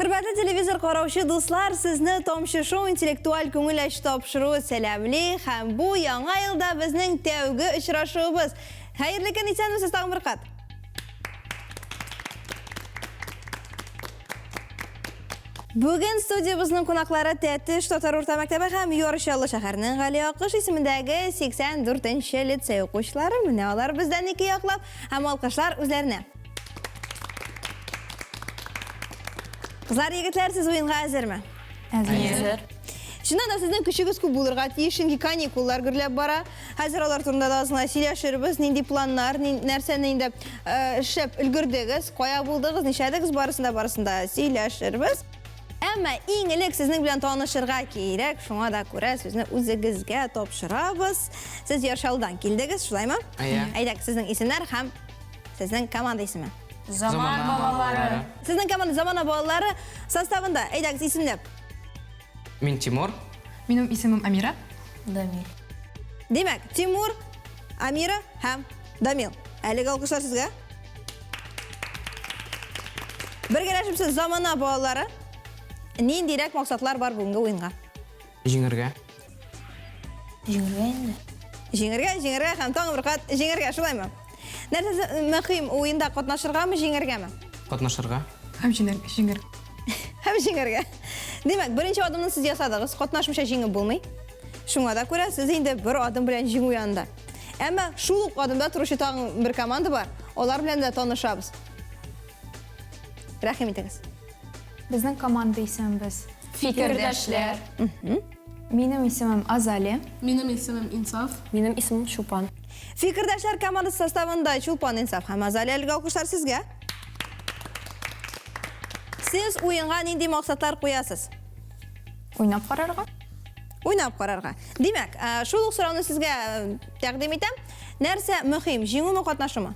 Хөрмәтле телевизор караучы дуслар, сезне Томчы шоу интеллектуаль күңел ачу тапшыруы сәламли һәм бу яңа елда безнең тәүге очрашуыбыз. Хәерле көн, исәнмесез тагын бер кат. Бүген студиябезнең кунаклары Тәтеш татар урта мәктәбе һәм Яр Чаллы шәһәренең Гали Акыш исемендәге 84 нче лицей укучылары. Менә алар бездән ике яклап һәм алкышлар үзләренә. Кызлар, егетләр, сез уенга әзерме? Әзер. Чыннан да сезнең көчегез күп булырга тиеш, чөнки каникуллар гөрләп бара. Хәзер алар турында да азгына сөйләшербез, нинди планнар, нәрсәне инде э, эшләп өлгердегез, кая булдыгыз, нишләдегез, барысын да барысын да сөйләшербез. Әмма иң элек сезнең белән танышырга кирәк, шуңа да күрә сүзне үзегезгә тапшырабыз. Сез Яр Чаллыдан килдегез, шулаймы? Әйе. Әйдәк, сезнең исемнәр һәм Сезнең команда исеме? Заман балалары. Сезнең команда Замана балалары составында. Әйдәгез исемләп. Мин Тимур. Минем исемем Амира. Дамир. Димәк, Тимур, Амира һәм Дамил. Әлеге алкышлар сезгә. Бергәләшеп сез Замана балалары. Ниндирәк максатлар бар бүгенге уенга? Җиңергә. Җиңергә инде. Җиңергә, җиңергә һәм тагын бер кат җиңергә, шулаймы? Нәрсәсе мөһим, уенда катнашыргамы, җиңергәме? Катнашырга. Һәм җиңер, җиңер. Һәм җиңергә. Димәк, беренче адымны сез ясадыгыз, катнашмыйча җиңеп булмый. Шуңа да күрә сез инде бер адым белән җиңү янында. Әмма шул ук адымда торучы тагын бер команда бар, алар белән дә танышабыз. Рәхим итегез. Безнең команда исемебез. Фикердәшләр. Минем исемем Азалия. Минем исемем Инсаф. Минем исемем Чулпан. Фикердәшләр командасы составында Чулпан, Инсаф һәм Азалия. Әлеге алкышлар сезгә. Сез уенга нинди максатлар куясыз? Уйнап карарга. Уйнап карарга. Димәк, э, шул ук сорауны сезгә э, тәкъдим итәм. Нәрсә мөһим, җиңүме, катнашумы?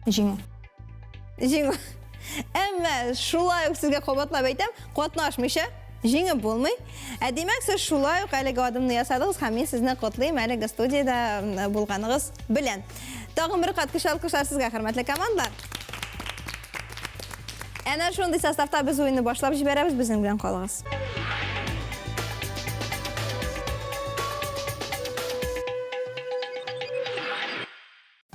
Җиңү. Җиңү. Әмма шулай ук сезгә кабатлап әйтәм, катнашмыйча җиңеп булмый. Ә димәк, сез шулай ук әлеге адымны ясадыгыз һәм мин сезне котлыйм әлеге студиядә булганыгыз белән. Тагын бер кат көчле алкышлар сезгә, хөрмәтле командалар. Әнә шундый составта без уенны башлап җибәрәбез, безнең белән калыгыз.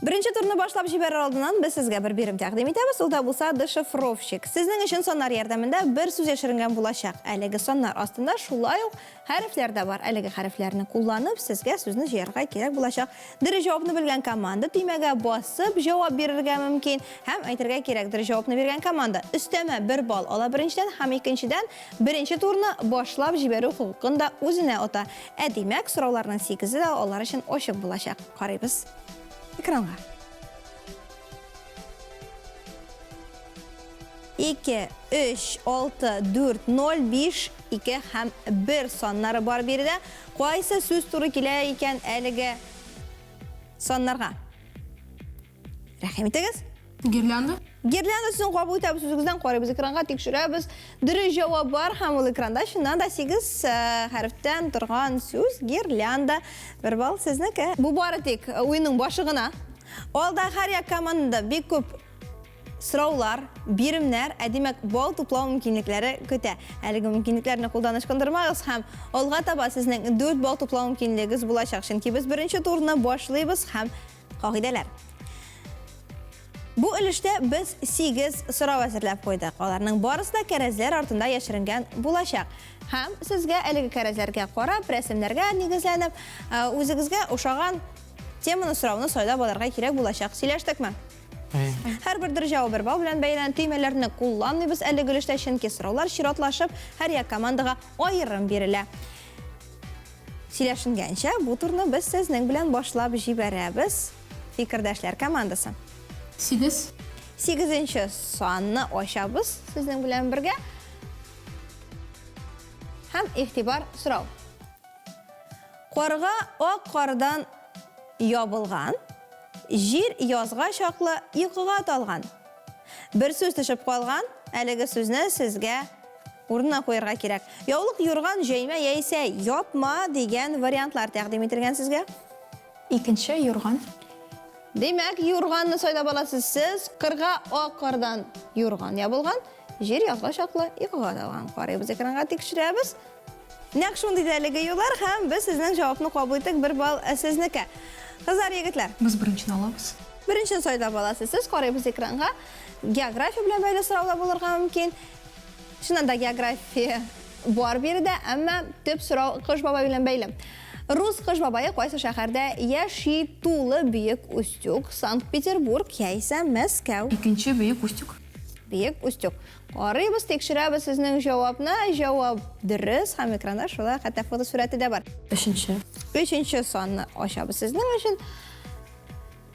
Беренче турны башлап җибәрер алдыннан без сезгә бер бирем тәкъдим итәбез, ул да булса дешифровщик. Сезнең өчен саннар ярдәмендә бер сүз яшеренгән булачак. Әлеге саннар астында шулай ук хәрефләр дә бар. Әлеге хәрефләрне кулланып, сезгә сүзне җыярга кирәк булачак. Дөрес җавапны белгән команда төймәгә басып җавап бирергә мөмкин. Һәм әйтергә кирәк, дөрес җавапны биргән команда өстәмә бер балл ала беренчедән һәм икенчедән беренче турны башлап җибәрү хокукын да үзенә ота. Ә димәк, сорауларның сигезе дә алар өчен ачык булачак. Карыйбыз. Экранга. 2, 3, 6, 4, 0, 5, 2 һәм 1 саннары бар биредә. Кайсы сүз туры килә икән әлеге саннарга? Рәхим итегез. Гирлянда. Гирлянда сүзен кабул итәбез, үзегездән карыйбыз экранга, тикшерәбез. Дөрес җавап бар һәм ул экранда чыннан да 8 э, хәрефтән торган сүз гирлянда. Бер балл сезнеке. Бу бары тик э, уенның башы гына. Алда һәр як командада бик күп сораулар, биремнәр, ә димәк балл туплау мөмкинлекләре көтә. Әлеге мөмкинлекләрне кулдан ычкындырмагыз һәм алга таба сезнең 4 балл туплау мөмкинлегегез булачак. Чөнки без беренче турны башлыйбыз һәм Кагыйдәләр. Бу өлештә без 8 сорау әзерләп куйдык. Аларның барысы да кәрәзләр артында яшеренгән булачак. Һәм сезгә әлеге кәрәзләргә карап, рәсемнәргә нигезләнеп, э, үзегезгә ошаган теманы сорауны сайлап алырга кирәк булачак. Сөйләштекме? Һәрбер дөрес җавап бер балл белән бәйләнә. Төймәләрне кулланмыйбыз әлеге өлештә, чөнки сораулар чиратлашып һәр як командага аерым бирелә. Сөйләшенгәнчә, бу турны без сезнең белән башлап җибәрәбез. Фикердәшләр командасы. Сигез. Сигезенче санны ачабыз сезнең белән бергә. Һәм игътибар сорау. Карга ак кардан ябылган, җир язга чаклы йокыга талган. Бер сүз төшеп калган, әлеге сүзне сезгә урынына куярга кирәк. Яулык, юрган, җәймә яисә япма дигән вариантлар тәкъдим ителгән сезгә. Икенче юрган. Димәк, юрганны сайлап аласыз сез. Кырга ак кардан юрган ябылган. Җир язга чаклы йокыга талган. Карыйбыз экранга, тикшерәбез. Нәкъ шундый да әлеге юллар һәм без сезнең җавапны кабул иттек, бер балл сезнеке. Кызлар, егетләр. Без беренчене алабыз. Беренчене сайлап аласыз сез, карыйбыз экранга. География белән бәйле сораулар булырга мөмкин. Чыннан да география бар биредә, әмма төп сорау Кыш бабай белән бәйле. Рус Кыш бабае кайсы шәһәрдә яши? Тулы, Бөек Устюг, Санкт-Петербург яисә Мәскәү? Икенче Бөек Устюг. Бөек Устюг. Карыйбыз, тикшерәбез сезнең җавапны. Җавап дөрес һәм экранда шулай хәтта фотосурәте дә бар. Өченче. Өченче санны ачабыз сезнең өчен.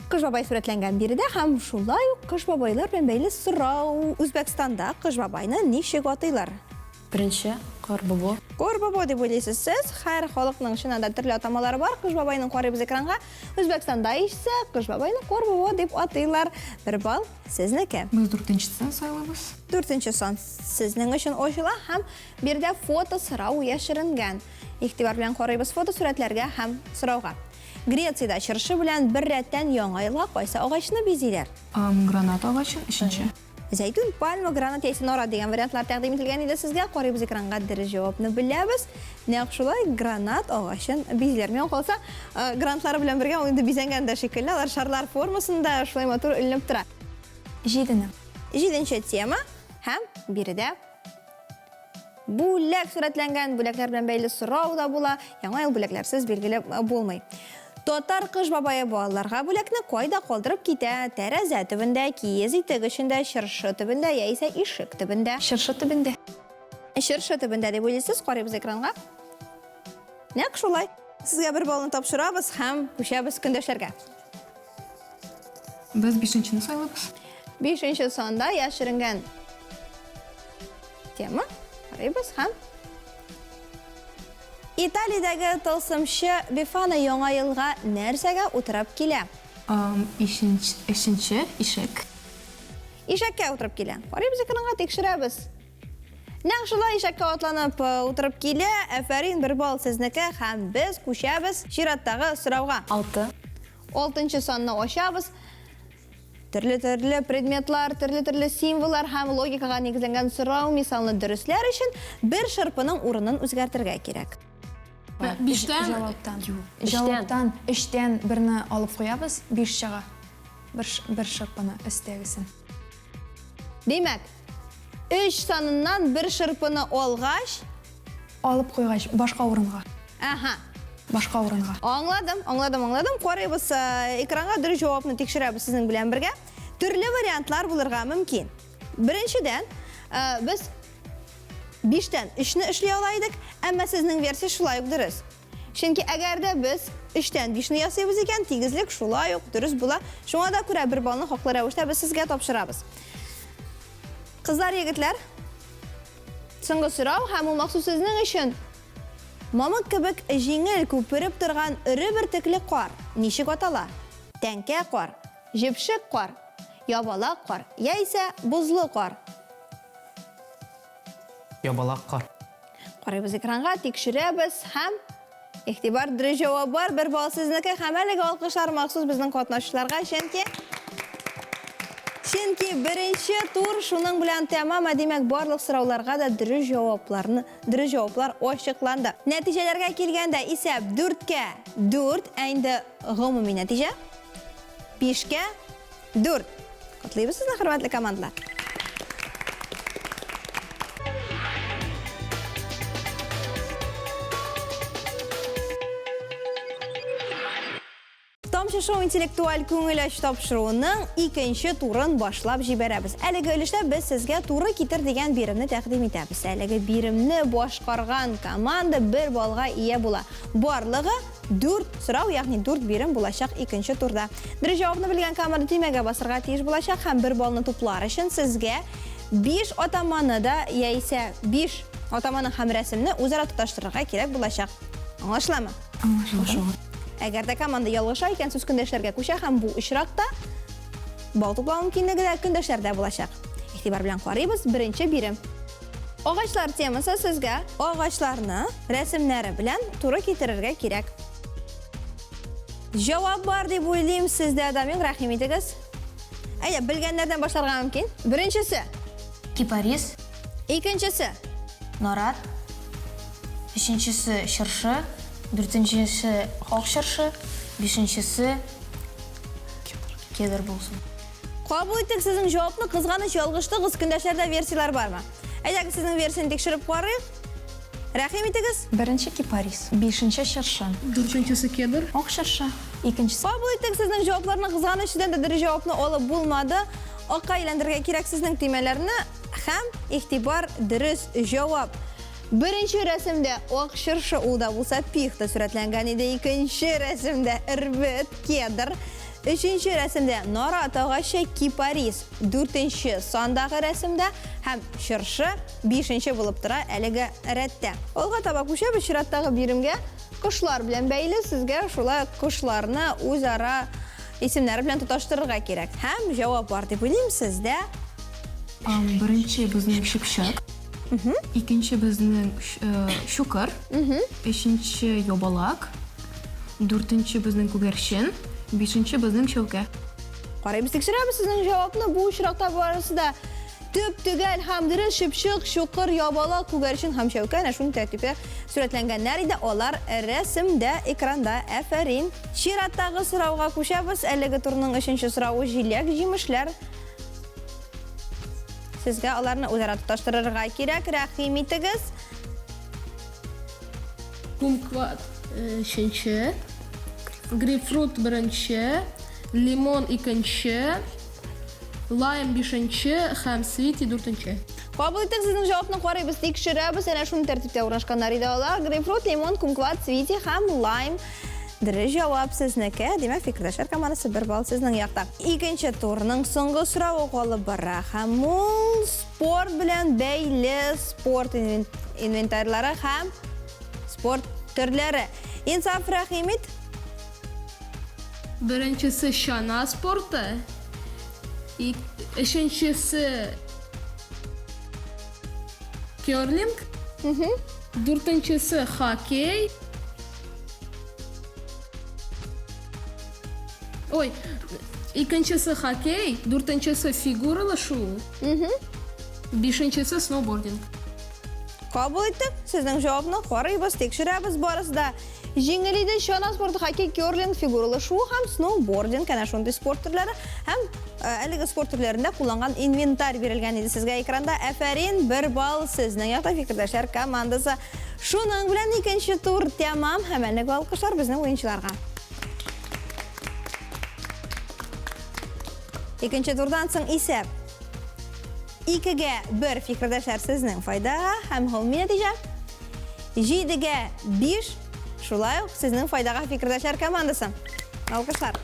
Кыш бабай сурәтләнгән биредә һәм шулай ук Кыш бабайлар белән бәйле сорау. Үзбәкстанда Кыш бабайны ничек атыйлар? Беренче, Кар бобо. Кар бобо дип уйлыйсыз сез. Һәр халыкның чыннан да төрле атамалары бар. Кыш бабайның карыйбыз экранга. Үзбәкстанда исә Кыш бабайны Кар бобо дип атыйлар. Бер балл сезнеке. Без дүртенчесен сайлыйбыз. Дүртенче сан сезнең өчен ачыла һәм биредә фото сорау яшеренгән. Игътибар белән карыйбыз фотосурәтләргә һәм сорауга. Грециядә чыршы белән бер рәттән Яңа елга кайсы агачны бизиләр? Гранат агачын, өченче. Зәйтүн, пальма, гранат яисә нарат дигән вариантлар тәкъдим ителгән иде сезгә. Карыйбыз экранга, дөрес җавапны беләбез. Нәкъ шулай гранат агачын бизиләр. Миңа калса, э, гранатлары белән бергә ул инде бизәнгән дә шикелле. Алар шарлар формасында шулай матур эленеп тора. Җидене. Җиденче тема һәм биредә Бүләк сурәтләнгән, бүләкләр белән бәйле сорау да була. Яңа ел бүләкләрсез билгеле булмый. Татар Кыш бабае балаларга бүләкне кайда калдырып китә? Тәрәзә төбендә, киез итек эчендә, чыршы төбендә яисә ишек төбендә? Чыршы төбендә. Чыршы төбендә дип уйлыйсыз, карыйбыз экранга. Нәкъ шулай. Сезгә бер баллны тапшырабыз һәм күчәбез көндәшләргә. Без бишенчене сайлыйбыз. Бишенче санда яшеренгән тема. Карыйбыз һәм Италиядәге тылсымчы Бефана Яңа елга нәрсәгә утырып килә? Өченче ишәк. Ишәккә утырып килә. Карыйбыз экранга, тикшерәбез. Нәкъ шулай ишәккә атланып э, утырып килә. Әфәрин, бер балл сезнеке һәм без күчәбез чираттагы сорауга. Алты. Алтынчы санны ачабыз. Төрле-төрле предметлар, төрле-төрле символлар һәм логикага нигезләнгән сорау мисалны дөресләр өчен бер шырпының урынын үзгәртергә кирәк. Биштән. Җаваптан. Җаваптан өчтән берне алып куябыз, биш чыга. Бер, бер шырпыны өстәгесен. Димәк, өч саныннан бер шырпыны алгач, Алып куйгач, башка урынга. Әһә. Башка урынга. Аңладым, аңладым, аңладым. Карыйбыз э, экранга, дөрес җавапны тикшерәбез сезнең белән бергә. Төрле вариантлар булырга мөмкин. Беренчедән, э, без биштән өчне эшли ала идек, әмма сезнең версия шулай ук дөрес. Чөнки әгәр дә без өчтән бишне ясыйбыз икән, тигезлек шулай ук дөрес була. Шуңа да күрә бер баллны хаклы рәвештә без сезгә тапшырабыз. Кызлар, егетләр, соңгы сорау һәм ул махсус сезнең өчен. Мамык кебек җиңел күпереп торган эре бөртекле кар ничек атала? Тәңкә кар, җепшек кар, ябалак кар яисә бозлы кар? Ябалак кар. Карыйбыз экранга, тикшерәбез һәм игътибар, дөрес җавап бар, бер балл сезнеке һәм әлеге алкышлар махсус безнең катнашучыларга, чөнки Чөнки беренче тур шуның белән тәмам, ә димәк барлык сорауларга да дөрес җавапларны, дөрес җаваплар ачыкланды. Нәтиҗәләргә килгәндә исәп 4-кә 4, ә инде гомуми нәтиҗә 5-кә 4. Котлыйбыз сезне, хөрмәтле командалар. Тамчы шоу интеллектуаль күңел ачу тапшыруының икенче турын башлап җибәрәбез. Әлеге өлештә без сезгә туры китер дигән биремне тәкъдим итәбез. Әлеге биремне башкарган команда бер баллга ия була. Барлыгы дүрт сорау, ягъни дүрт бирем булачак икенче турда. Дөрес җавапны белгән команда төймәгә басырга тиеш булачак һәм бер баллны туплар өчен сезгә биш атаманы да яисә биш атаманы һәм рәсемне үзара тоташтырырга кирәк булачак. Аңлашыламы? Аңлашылды. Әгәр дә команда ялгыша икән, сүз көндәшләргә күчә һәм бу очракта балл туплау мөмкинлеге дә көндәшләрдә булачак. Игътибар белән карыйбыз, беренче бирем. Агачлар темасы сезгә агачларны рәсемнәре белән туры китерергә кирәк. Җавап бар дип уйлыйм, сездә дә миң рәхим итегез. Әйдә, белгәннәрдән башларга мөмкин. Беренчесе. Кипарис. Икенчесе. Нарат. Өченчесе чыршы. Дүртенчесе ак чыршы. Бишенчесе кедр булсын. Кабул иттек сезнең җавапны, кызганыч, ялгыштыгыз. Көндәшләрдә версияләр бармы? Әйдәгез, сезнең версияне тикшереп карыйк. Рәхим итегез. Беренче кипарис, бишенче чыршы. Дүртенчесе кедр. Ак чыршы, икенчесе. Кабул иттек сезнең җавапларны, кызганыч, сездән дә дөрес җавапны алып булмады. Акка әйләндерергә кирәк сезнең төймәләрне һәм игътибар, дөрес җавап. Беренче рәсемдә ак чыршы, ул да булса пихта сурәтләнгән иде. Икенче рәсемдә эрбет, кедр. Өченче рәсемдә нарат агачы, кипарис. Дүртенче сандагы рәсемдә һәм чыршы бишенче булып тора әлеге рәттә. Алга таба күчәбез чираттагы биремгә. Кошлар белән бәйле сезгә шулай ук кошларны үзара исемнәре белән тоташтырырга кирәк. Һәм җавап бар дип уйлыйм сездә. Беренче безнең чыпчык. Икенче безнең чукыр. Өченче ябалак. Дүртенче безнең күгәрчен. Бишенче безнең чәүкә. Карыйбыз, тикшерәбез сезнең җавапны. Бу очракта барысы да төп-төгәл һәм дөрес. Чыпчык, чукыр, ябалак, күгәрчен һәм чәүкә әнә шундый тәртиптә сурәтләнгәннәр иде. Алар рәсемдә, экранда. Афәрин. Чираттагы сорауга күчәбез. Әлеге турның өченче соравы җиләк-җимешләр. Сезгә аларны үзара тоташтырырга кирәк. Рәхим итегез. Кумкват өченче, грейпфрут беренче, лимон икенче, лайм бишенче һәм свити дүртенче. Кабул иттек сезнең җавапны, карыйбыз, тикшерәбез. Әнә шундый тәртиптә урнашканнар иде алар. Грейпфрут, лимон, кумкват, свити һәм лайм. Дөрес җавап сезнеке. Димәк, фикердәшләр командасы бер балл сезнең якта. Икенче турның соңгы соравы калып бара һәм ул спорт белән бәйле спорт инвентарьлары һәм спорт төрләре. Инсаф, рәхим ит. Беренчесе чана спорты, өченчесе керлинг, дүртенчесе хоккей. Ой, икенчесе хоккей, дүртенчесе фигуралы шуу, бишенчесе сноубординг. Кабул иттек. Сезнең җавапны карыйбыз, тикшерәбез. Барысы да җиңел иде. Чана спорты, хоккей, керлинг, фигуралы шуу һәм сноубординг. Әнә шундый спорт төрләре һәм әлеге спорт төрләрендә кулланган инвентарь бирелгән иде сезгә экранда. Афәрин, бер балл сезнең якта фикердәшләр командасы. Шуның белән икенче тур тәмам һәм әлеге алкышлар безнең уенчыларга. Икенче турдан соң исәп 2-гә 1 фикердәшләр сезнең файдага һәм гомуми нәтиҗә 7-гә 5 шулай ук сезнең файдага фикердәшләр командасы. Алкышлар.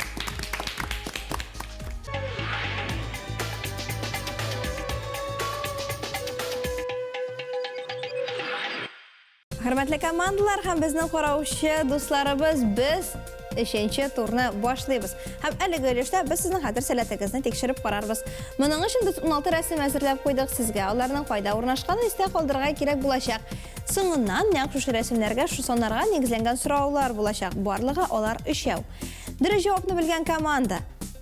Хөрмәтле командалар һәм безнең караучы дусларыбыз, без өченче турны башлыйбыз. Һәм әлеге өлештә без сезнең хәтер сәләтегезне тикшереп карарбыз. Моның өчен без 16 рәсем әзерләп куйдык сезгә. Аларның кайда урнашканын истә калдырырга кирәк булачак. Соңыннан нәкъ шушы рәсемнәргә, шушы саннарга нигезләнгән сораулар булачак. Барлыгы алар өчәү. Дөрес җавапны белгән команда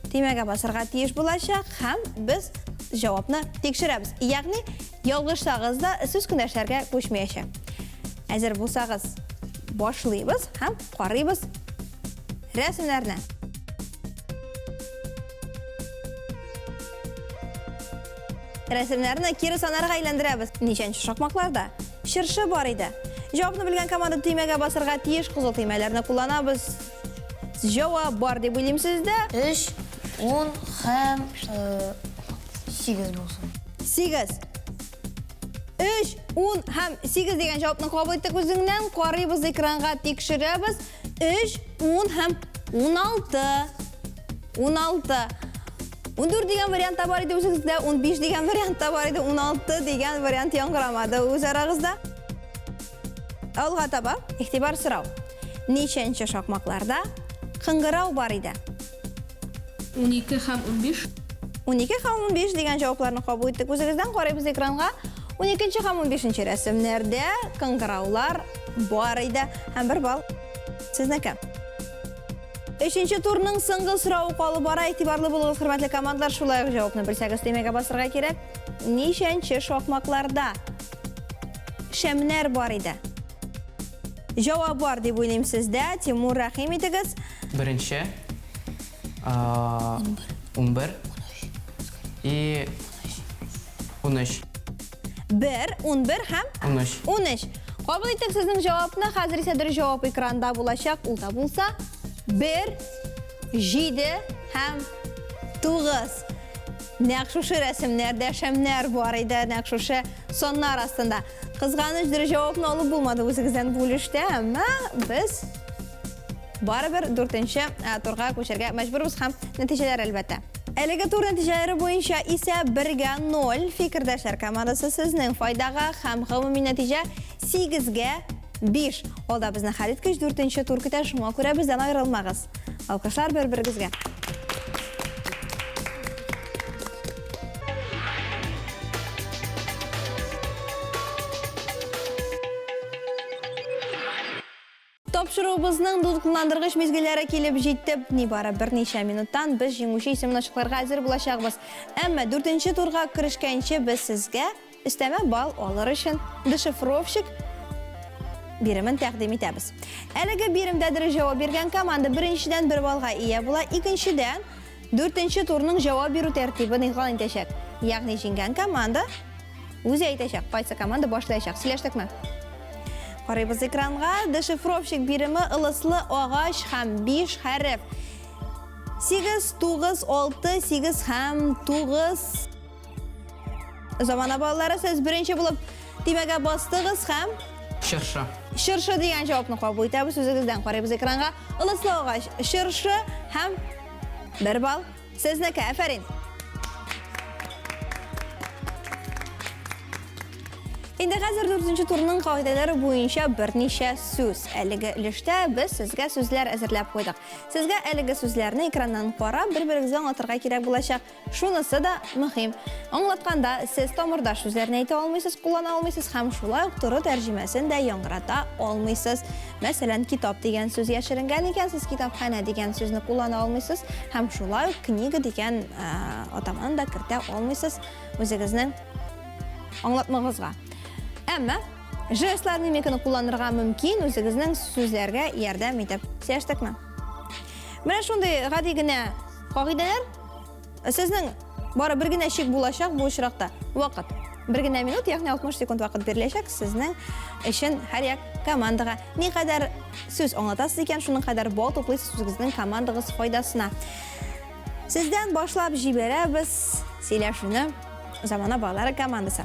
төймәгә басарга тиеш булачак һәм без җавапны тикшерәбез. Ягъни Ялгышсагыз да, сүз көндәшләргә күчмәячәк. Әзер булсагыз, башлыйбыз һәм карыйбыз рәсемнәрне. Рәсемнәрне кире саннарга әйләндерәбез. Ничәнче шакмакларда чыршы бар иде? Җавапны белгән команда төймәгә басырга тиеш. Кызыл төймәләрне кулланабыз. Җавап бар дип уйлыйм сездә. 3, 10 һәм 8 булсын. 8. 3, 10 һәм 8 дигән җавапны кабул иттек үзеңнән. Карыйбыз экранга, тикшерәбез. 3, 10 һәм 16. 16. 14 дигән вариант та бар иде үзегездә, 15 дигән вариант та бар иде, 16 дигән вариант яңгырамады үз арагызда. Алга таба, игътибар сорау. Ничәнче шакмакларда кыңгырау бар иде? 12 һәм 15. 12 һәм 15 дигән җавапларны кабул иттек. Үзегездән карыйбыз экранга. 12 һәм 15 рәсемнәрдә кыңгыраулар бар иде. Һәм бер балл сезнеке. Өченче турның соңгы соравы калып бара. Игътибарлы булыгыз, хөрмәтле командалар. Шулай ук җавапны белсәгез, төймәгә басырга кирәк. Ничәнче шакмакларда шәмнәр бар иде? Җавап бар дип уйлыйм сездә. Тимур, рәхим итегез. Беренче. 11. И 13. 1, 11 һәм 13. 13. Кабул иттек сезнең җавапны. Хәзер исә дөрес җавап экранда булачак. Ул да булса 1, 7 һәм 9. Нәкъ шушы рәсемнәрдә шәмнәр бар иде, нәкъ шушы саннар астында. Кызганыч, дөрес җавапны алып булмады үзегездән бу өлештә, әмма без барыбер дүртенче э, турга күчәргә мәҗбүрбез һәм нәтиҗәләр әлбәттә. Әлеге тур нәтиҗәләре буенча исә бергә 0 фикердәшләр командасы сезнең файдага һәм гомуми нәтиҗә 8-гә 5. Алда безне хәлиткеч дүртенче тур көтә, шуңа күрә бездән аерылмагыз. Алкышлар бер-берегезгә. Тапшыруыбызның дулкынландыргыч мизгелләре килеп җитте. Нибары берничә минуттан без җиңүче исемен ачыкларга әзер булачакбыз. Әмма дүртенче турга керешкәнче без сезгә өстәмә балл алыр өчен дешифровщик биремен тәкъдим итәбез. Әлеге биремдә дөрес җавап биргән команда беренчедән бер баллга ия була, икенчедән дүртенче турның җавап бирү тәртибен игълан итәчәк. Ягъни җиңгән команда Үзе әйтәчәк, кайсы команда башлаячак. Сөйләштекме? Карыйбыз экранга. Дешифровщик биреме ылыслы агач һәм 5 хәреф. 8, 9, 6, 8 һәм 9. Замана балалары, сез беренче булып төймәгә бастыгыз һәм Чыршы. Чыршы дигән җавапны кабул итәбез үзегездән. Карыйбыз экранга. Ылыслы агач, чыршы һәм бер балл. Сезнеке, афәрин! Инде хәзер дүртенче турның кагыйдәләре буенча берничә сүз. Әлеге өлештә без сезгә сүзләр әзерләп куйдык. Сезгә әлеге сүзләрне экраннан карап, бер-берегезгә аңлатырга кирәк булачак. Шунысы да мөһим. Аңлатканда сез тамырдаш сүзләрне әйтә алмыйсыз, куллана алмыйсыз һәм шулай ук туры тәрҗемәсен дә яңгырата алмыйсыз. Мәсәлән, китап дигән сүз яшеренгән икән, сез китапханә дигән сүзне куллана алмыйсыз һәм шулай ук книга дигән атаманы да кертә алмыйсыз үзегезнең аңлатмагызга. Әмма жестлар, мимиканы кулланырга мөмкин, үзегезнең сүзләргә ярдәм итеп. Сөйләштекме? Менә шундый гади генә кагыйдәләр. Сезнең бары бер генә чик булачак бу очракта. Вакыт. Бер генә минут, ягъни 60 секунд вакыт биреләчәк сезнең өчен һәр як командага. Никадәр сүз аңлатасыз икән, шуның кадәр балл туплыйсыз үзегезнең командагыз файдасына. Сездән башлап җибәрәбез сөйләшүне Замана балалары командасы.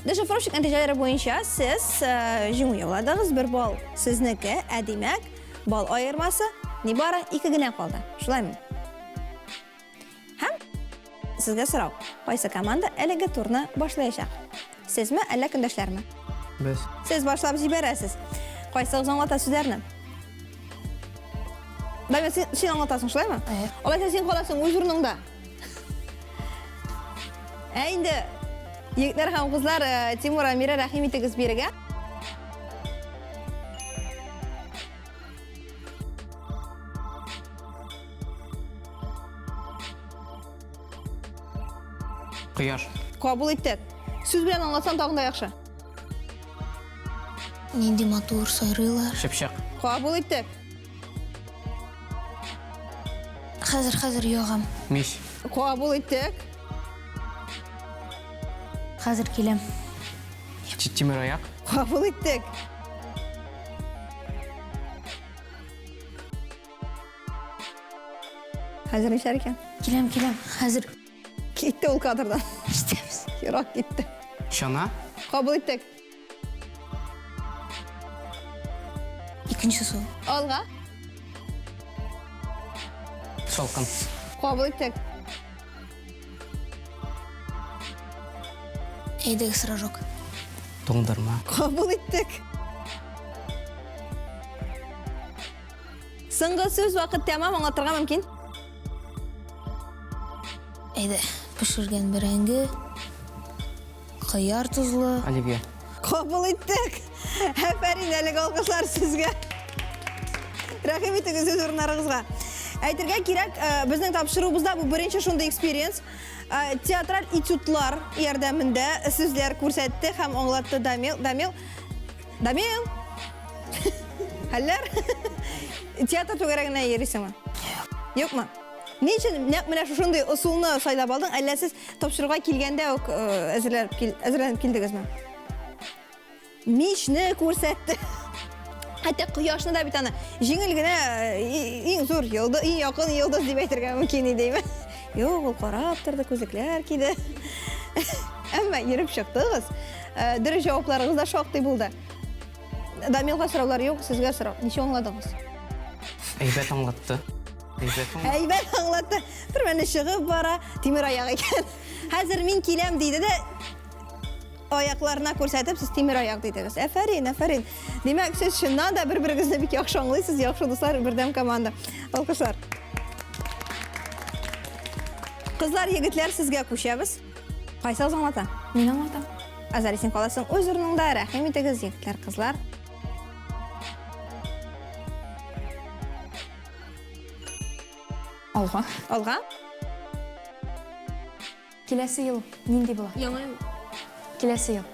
Дешифровщик нәтиҗәләре буенча сез э, җиңү яуладыгыз. Бер балл сезнеке, ә димәк, балл аермасы нибары ике генә калды. Шулаймы? Һәм сезгә сорау. Кайсы команда әлеге турны башлаячак? Сезме, әллә көндәшләрме? Без. Сез башлап җибәрәсез. Кайсыгыз аңлата сүзләрне? Дамир, син, син аңлатасың, шулаймы? Әйе. Алайса син каласың үз урыныңда. Ә инде егетләр һәм кызлар, э, Тимур, Амира, рәхим итегез бирегә. Кояш. Кабул иттек. Сүз белән аңлатсаң тагын да яхшы. Нинди матур сайрыйлар. Чыпчык. Кабул иттек. Хәзер, хәзер ягам. Мич. Кабул иттек. Хәзер киләм. Тимер аяк. Кабул иттек. Хәзер нишләр икән? Киләм, киләм. Хәзер. Китте ул кадрдан. Ишетәбез. Ерак китте. Чана. Кабул иттек. Икенче сул. Алга. Салкын. Кабул иттек. Әйдәгез рожок. Туңдырма. Кабул иттек. Соңгы сүз вакыт тәмам аңлатырга мөмкин. Әйдә, пешергән бәрәңге, кыяр тозлы. Оливье. Кабул иттек. Афәрин, әлеге алкышлар сезгә. Рәхим итегез үз урыннарыгызга. Әйтергә кирәк, э, безнең тапшыруыбызда бу беренче шундый экспириенс. Э, театраль этюдлар ярдәмендә сүзләр күрсәтте һәм аңлатты Дамил. Дамил, Дамил! Хәлләр? Театр түгәрәгенә йөрисеңме? Юкмы? Ни өчен нәкъ менә шушындый ысулны сайлап алдың? Әллә сез тапшыруга килгәндә үк э, әзерләнеп кил, әзерләнеп килдегезме? Мичне күрсәтте. Хәтта кояшны да бит аны җиңел генә э, иң зур йолдыз, иң якын йолдыз дип әйтергә мөмкин иде. Юк, ул карап торды, күзлекләр киде. Әмма йөреп чыктыгыз. Э, дөрес җавапларыгыз да шактый булды. Дамилга сораулар юк, сезгә сорау. Ничек аңладыгыз? Әйбәт аңлатты. Әйбәт аңлатты. Әйбәт аңлатты. Бер мәлне чыгып бара, тимер аяк икән. Хәзер мин киләм диде дә, Аякларына күрсәтеп, сез тимер аяк дидегез. Әфәрин, әфәрин. Димәк, сез чыннан да бер-берегезне бик яхшы аңлыйсыз, яхшы дуслар, бердәм команда. Алкышлар. Кызлар, егетләр, сезгә күчәбез. Кайсыгыз аңлата? Мин аңлатам. Азалия, син каласың үз урыныңда. Рәхим итегез, егетләр, кызлар. Алга. Алга. Киләсе ел нинди була? Яңа ел. Киләсе ел.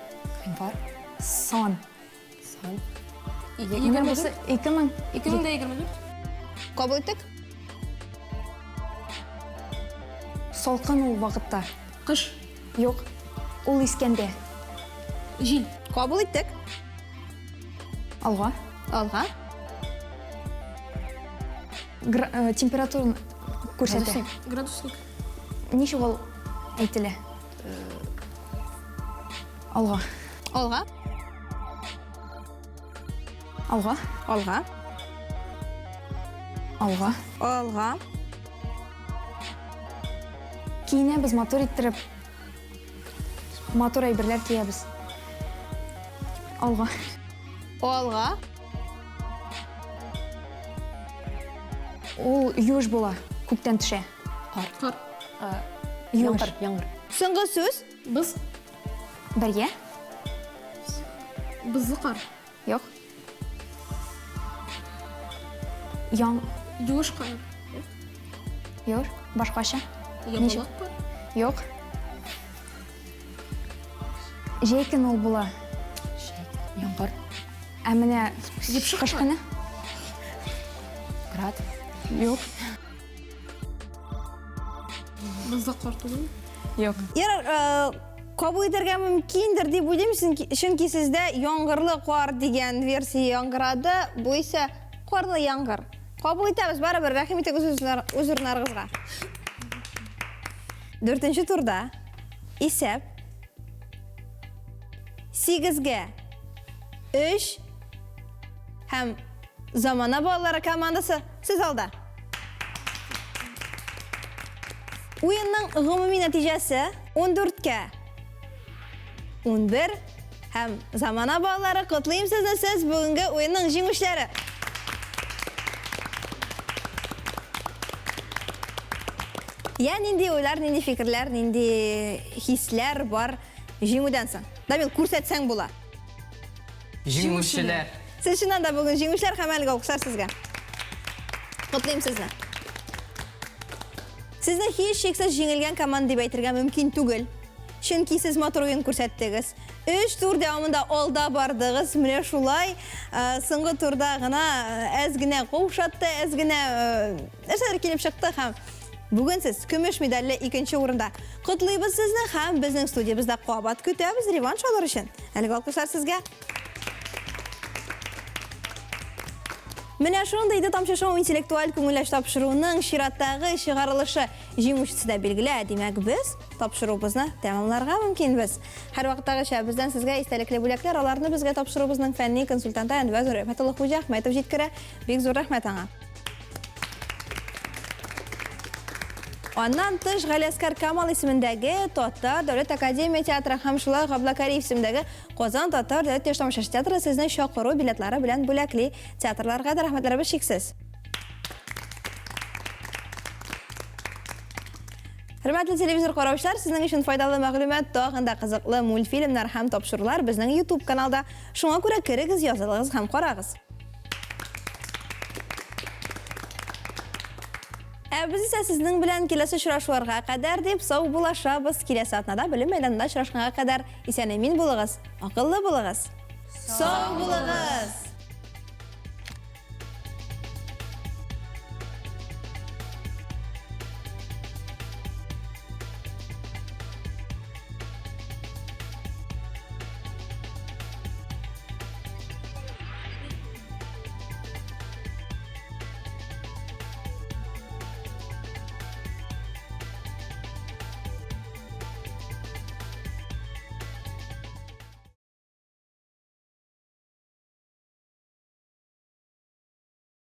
Гыйнвар. Сан. Сан. Менә бусы 2000. 2024. Кабул иттек. Салкын ул вакытта. Кыш. Юк. Ул искәндә. Җил. Кабул иттек. Алга. Алга. Э, температураны күрсәтә. Градусник. Ничек ул әйтелә? Алга. Алга. Алга. Алга. Алга. Алга. Киенәбез матур иттереп. Матур әйберләр киябез. Алга. Алга. Ул юеш була, күктән төшә. Кар. Кар. Юеш. Яңгыр, яңгыр. Соңгы сүз. Боз. Бергә? Бозлы кар. Юк. Яң... Юеш кар. Юш. Башкача? Ябалак кар. Юк. Җәй көне ул була. Җәй көне. Яңгыр. Ә менә кыш көне? Град. Юк. Бозда кар түгел. Юк. Ярар, э, кабул итәргә мөмкиндер дип уйлыйм, чөнки, чөнки сездә яңгырлы кар дигән версия яңгырады, бу исә карлы яңгыр. Кабул итәбез, барыбер, рәхим итегез үз үз урыннарыгызга. Дүртенче турда исәп сигезгә өч һәм Замана балалары командасы сез алда. Уенның гомуми нәтиҗәсе 14-кә 11 һәм Замана балалары котлыйм сезне, сез бүгенге уенның җиңүчеләре. Я нинди уйлар, нинди фикерләр, нинди хисләр бар җиңүдән соң? Дамил, күрсәтсәң була. Җиңүчеләр. Сез чыннан да бүген җиңүчеләр һәм әлеге алкышлар сезгә. Котлыйм сезне. Сезне һичшиксез җиңелгән команда дип әйтергә мөмкин түгел. Чөнки сез матур уен күрсәттегез. Өч тур дәвамында алда бардыгыз. Менә шулай э, соңгы турда гына э, әз генә каушатты, әз генә э, нәрсәләр килеп чыкты һәм бүген сез көмеш медальле икенче урында. Котлыйбыз сезне һәм безнең студиябездә кабат көтәбез реванш алыр өчен. Әлеге алкышлар сезгә. Менә шундый иде Тамчы шоу интеллектуаль күңел тапшыруының чираттагы чыгарылышы. Җиңүчесе дә билгеле, димәк, без тапшыруыбызны тәмамларга мөмкинбез. Һәрвакыттагыча бездән сезгә истәлекле бүләкләр, аларны безгә тапшыруыбызның фәнни консультанты Әнвәр Рәхмәтулла Хуҗа Әхмәтов җиткерә. Бик зур рәхмәт аңа. Аннан тыш Галиәскар Камал исемендәге Татар дәүләт академия театры һәм шулай ук Габдулла Кариев исемендәге Казан татар дәүләт яшь тамашачы театры сезне чакыру билетлары белән бүләкли. Театрларга да рәхмәтләребез чиксез. Хөрмәтле телевизор караучылар, сезнең өчен файдалы мәгълүмат, тагын да кызыклы мультфильмнар һәм тапшырулар безнең YouTube каналда. Шуңа күрә керегез, язылыгыз һәм карагыз. Ә без исә сезнең белән киләсе очрашуларга кадәр дип саубуллашабыз. Киләсе атнада белем мәйданында очрашканга кадәр исән-имин булыгыз, акыллы булыгыз. Сау булыгыз!